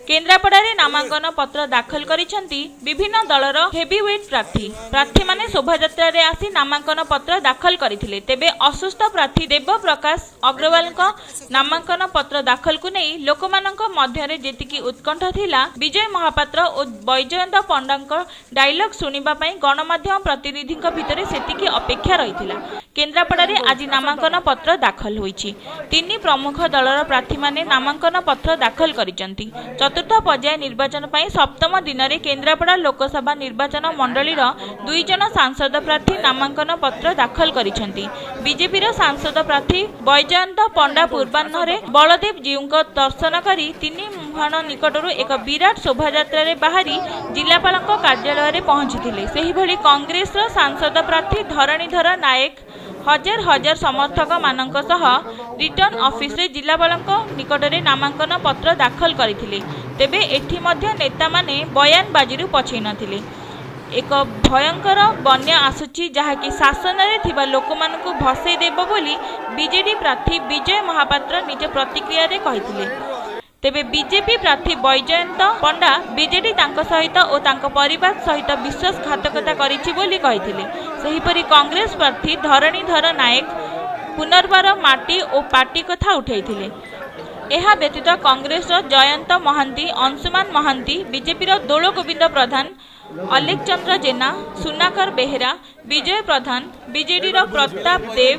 କେନ୍ଦ୍ରାପଡ଼ାରେ ନାମାଙ୍କନ ପତ୍ର ଦାଖଲ କରିଛନ୍ତି ବିଭିନ୍ନ ଦଳର ହେଭିୱେଟ୍ ପ୍ରାର୍ଥୀ। ପ୍ରାର୍ଥୀମାନେ ଶୋଭାଯାତ୍ରାରେ ଆସି ନାମାଙ୍କନ ପତ୍ର ଦାଖଲ କରିଥିଲେ। ତେବେ ଅସୁସ୍ଥ ପ୍ରାର୍ଥୀ ଦେବ ପ୍ରକାଶ ଅଗ୍ରୱାଲଙ୍କ ନାମାଙ୍କନ ପତ୍ର ଦାଖଲକୁ ନେଇ ଲୋକମାନଙ୍କ ମଧ୍ୟରେ ଯେତିକି ଉତ୍କଣ୍ଠା ଥିଲା, ବିଜୟ ମହାପାତ୍ର ଓ ବୈଜୟନ୍ତ ପଣ୍ଡାଙ୍କ ଡାଇଲଗ ଶୁଣିବା ପାଇଁ ଗଣମାଧ୍ୟମ ପ୍ରତିନିଧିଙ୍କ ଭିତରେ ସେତିକି ଅପେକ୍ଷା ରହିଥିଲା। କେନ୍ଦ୍ରାପଡ଼ାରେ ଆଜି ନାମାଙ୍କନ ପତ୍ର ଦାଖଲ ହୋଇଛି। ତିନି ପ୍ରମୁଖ ଦଳର ପ୍ରାର୍ଥୀମାନେ ନାମାଙ୍କନ ପତ୍ର ଦାଖଲ କରିଛନ୍ତି। ଚତୁର୍ଥ ପର୍ଯ୍ୟାୟ ନିର୍ବାଚନ ପାଇଁ ସପ୍ତମ ଦିନରେ କେନ୍ଦ୍ରାପଡ଼ା ଲୋକସଭା ନିର୍ବାଚନ ମଣ୍ଡଳୀର 2 ଜଣ ସାଂସଦ ପ୍ରାର୍ଥୀ ନାମାଙ୍କନ ପତ୍ର ଦାଖଲ କରିଛନ୍ତି। ବିଜେପିର ସାଂସଦ ପ୍ରାର୍ଥୀ ବୈଜୟନ୍ତ ପଣ୍ଡା ପୂର୍ବାହ୍ନରେ ବଳଦେବ ଜୀଉଙ୍କ ଦର୍ଶନ କରି ତିନି ମୁହାଣ ନିକଟରୁ ଏକ ବିରାଟ ଶୋଭାଯାତ୍ରାରେ ବାହାରି ଜିଲ୍ଲାପାଳଙ୍କ କାର୍ଯ୍ୟାଳୟରେ ପହଞ୍ଚିଥିଲେ। ସେହିଭଳି କଂଗ୍ରେସର ସାଂସଦ ପ୍ରାର୍ଥୀ ଧରଣୀଧର ନାୟକ ହଜାର ହଜାର ସମର୍ଥକମାନଙ୍କ ସହ ରିଟର୍ଣ୍ଣ ଅଫିସରେ ଜିଲ୍ଲାପାଳଙ୍କ ନିକଟରେ ନାମାଙ୍କନ ପତ୍ର ଦାଖଲ କରିଥିଲେ। ତେବେ ଏଠି ମଧ୍ୟ ନେତାମାନେ ବୟାନବାଜିରୁ ପଛେଇ ନଥିଲେ। ଏକ ଭୟଙ୍କର ବନ୍ୟା ଆସୁଛି, ଯାହାକି ଶାସନରେ ଥିବା ଲୋକମାନଙ୍କୁ ଭସେଇ ଦେବ ବୋଲି ବିଜେଡି ପ୍ରାର୍ଥୀ ବିଜୟ ମହାପାତ୍ର ନିଜ ପ୍ରତିକ୍ରିୟାରେ କହିଥିଲେ। ତେବେ ବିଜେପି ପ୍ରାର୍ଥୀ ବୈଜୟନ୍ତ ପଣ୍ଡା ବିଜେଡି ତାଙ୍କ ସହିତ ଓ ତାଙ୍କ ପରିବାର ସହିତ ବିଶ୍ୱାସଘାତକତା କରିଛି ବୋଲି କହିଥିଲେ। ସେହିପରି କଂଗ୍ରେସ ପ୍ରାର୍ଥୀ ଧରଣୀଧର ନାୟକ ପୁନର୍ବାର ମାଟି ଓ ପାର୍ଟି କଥା ଉଠାଇଥିଲେ। ଏହା ବ୍ୟତୀତ କଂଗ୍ରେସର ଜୟନ୍ତ ମହାନ୍ତି, ଅଂଶୁମାନ ମହାନ୍ତି, ବିଜେପିର ଦୋଳ ଗୋବିନ୍ଦ ପ୍ରଧାନ, ଅଲେଖ ଚନ୍ଦ୍ର ଜେନା, ସୁନାକର ବେହେରା, ବିଜୟ ପ୍ରଧାନ, ବିଜେଡିର ପ୍ରତାପ ଦେବ,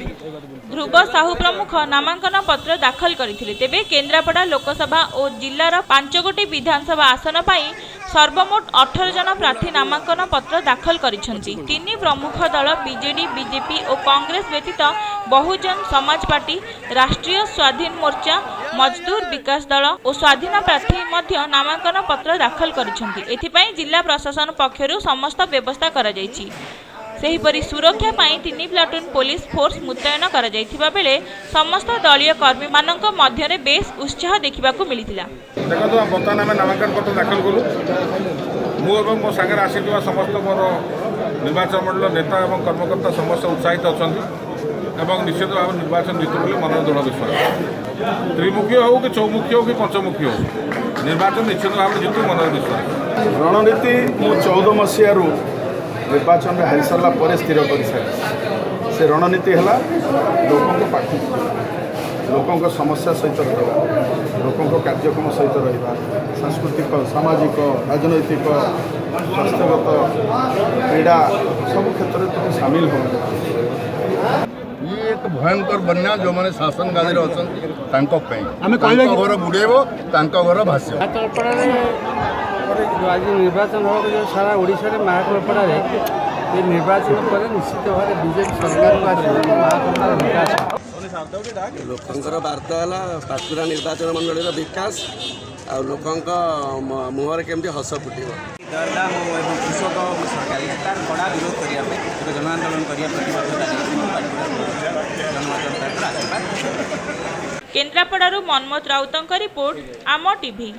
ଧ୍ରୁବ ସାହୁ ପ୍ରମୁଖ ନାମାଙ୍କନ ପତ୍ର ଦାଖଲ କରିଥିଲେ। ତେବେ କେନ୍ଦ୍ରାପଡ଼ା ଲୋକସଭା ଓ ଜିଲ୍ଲାର ପାଞ୍ଚଗୋଟି ବିଧାନସଭା ଆସନ ପାଇଁ ସର୍ବମୋଟ 18 ଜଣ ପ୍ରାର୍ଥୀ ନାମାଙ୍କନ ପତ୍ର ଦାଖଲ କରିଛନ୍ତି। ତିନି ପ୍ରମୁଖ ଦଳ ବିଜେଡି, ବିଜେପି ଓ କଂଗ୍ରେସ ବ୍ୟତୀତ ବହୁଜନ ସମାଜ ପାର୍ଟି, ରାଷ୍ଟ୍ରୀୟ ସ୍ୱାଧୀନ ମୋର୍ଚ୍ଚା, ମଜଦୁର ବିକାଶ ଦଳ ଓ ସ୍ୱାଧୀନ ପ୍ରାର୍ଥୀ ମଧ୍ୟ ନାମାଙ୍କନ ପତ୍ର ଦାଖଲ କରିଛନ୍ତି। ଏଥିପାଇଁ ଜିଲ୍ଲା ପ୍ରଶାସନ ପକ୍ଷରୁ ସମସ୍ତ ବ୍ୟବସ୍ଥା କରାଯାଇଛି। ସେହିପରି ସୁରକ୍ଷା ପାଇଁ ତିନି ପ୍ଲାଟୁନ୍ ପୋଲିସ ଫୋର୍ସ ମୁତୟନ କରାଯାଇଥିବା ବେଳେ ସମସ୍ତ ଦଳୀୟ କର୍ମୀମାନଙ୍କ ମଧ୍ୟରେ ବେଶ୍ ଉତ୍ସାହ ଦେଖିବାକୁ ମିଳିଥିଲା। ଦେଖନ୍ତୁ, ବର୍ତ୍ତମାନ ଆମେ ନାମାଙ୍କନ ପତ୍ର ଦାଖଲ କଲୁ। ମୁଁ ଏବଂ ମୋ ସାଙ୍ଗରେ ଆସିଥିବା ସମସ୍ତ ମୋର ନିର୍ବାଚନ ମଣ୍ଡଳୀର ନେତା ଏବଂ କର୍ମକର୍ତ୍ତା ସମସ୍ତେ ଉତ୍ସାହିତ ଅଛନ୍ତି ଏବଂ ନିଶ୍ଚିତ ଭାବରେ ନିର୍ବାଚନ ଜିତୁ ବୋଲି ମନରେ ଦୃଢ଼ ବିଶ୍ୱାସ। ତ୍ରିମୁଖୀ ହେଉ କି ଚୌମୁଖୀ ହେଉ କି ପଞ୍ଚମୁଖୀ ହେଉ, ନିର୍ବାଚନ ନିଶ୍ଚିତ ଭାବରେ ଜିତୁ ମନରେ ବିଶ୍ୱାସ। ରଣନୀତି ମୁଁ 14 ମସିହାରୁ ନିର୍ବାଚନରେ ହାରିସାରିଲା ପରେ ସ୍ଥିର କରିସାରିଛି। ସେ ରଣନୀତି ହେଲା ଲୋକଙ୍କ ପାଖକୁ ଯିବା, ଲୋକଙ୍କ ସମସ୍ୟା ସହିତ ରହିବା, ଲୋକଙ୍କ କାର୍ଯ୍ୟକ୍ରମ ସହିତ ରହିବା, ସାଂସ୍କୃତିକ, ସାମାଜିକ, ରାଜନୈତିକ, ସ୍ୱାସ୍ଥ୍ୟଗତ, କ୍ରୀଡ଼ା ସବୁ କ୍ଷେତ୍ରରେ ତୁମେ ସାମିଲ ହେବ। ଇଏ ଏକ ଭୟଙ୍କର ବନ୍ୟା। ଯେଉଁମାନେ ଶାସନ ଗାଦିରେ ଅଛନ୍ତି ତାଙ୍କ ପାଇଁ, ତାଙ୍କ ଘର ବୁଡ଼େଇବ, ତାଙ୍କ ଘର ଭାସିବ। ମହାକାଳପଡ଼ାରେ ଯେଉଁ ଆଜି ନିର୍ବାଚନ ହେବାକୁ ଯାଉଛି ସାରା ଓଡ଼ିଶାରେ, ମହାକାଳପଡ଼ାରେ ଏ ନିର୍ବାଚନ ପରେ ନିଶ୍ଚିତ ଭାବରେ ବିଜେପି ସରକାରକୁ ଆସିବ, ମହାକାଳପଡ଼ାର ବିକାଶ ହେବ। ଲୋକଙ୍କର ବାର୍ତ୍ତା ହେଲା ପାଟକୁରା ନିର୍ବାଚନ ମଣ୍ଡଳୀର ବିକାଶ ଆଉ ଲୋକଙ୍କ ମୁହଁରେ କେମିତି ହସ ଫୁଟିବ। ଦରଦାମ ଏବଂ କୃଷକ ସରକାର, ତାର କଡ଼ା ବିରୋଧ କରିବା ପାଇଁ ଏକ ଜନ ଆନ୍ଦୋଳନ କରିବା ପ୍ରତିବଦ୍ଧତା ନେଇକି ମୁଁ ପାଟକୁରା ଜନମତର ଆଶୀର୍ବାଦ। କେନ୍ଦ୍ରାପଡ଼ାରୁ ମନ୍ମଥ ରାଉତଙ୍କ ରିପୋର୍ଟ, ଆମ ଟିଭି।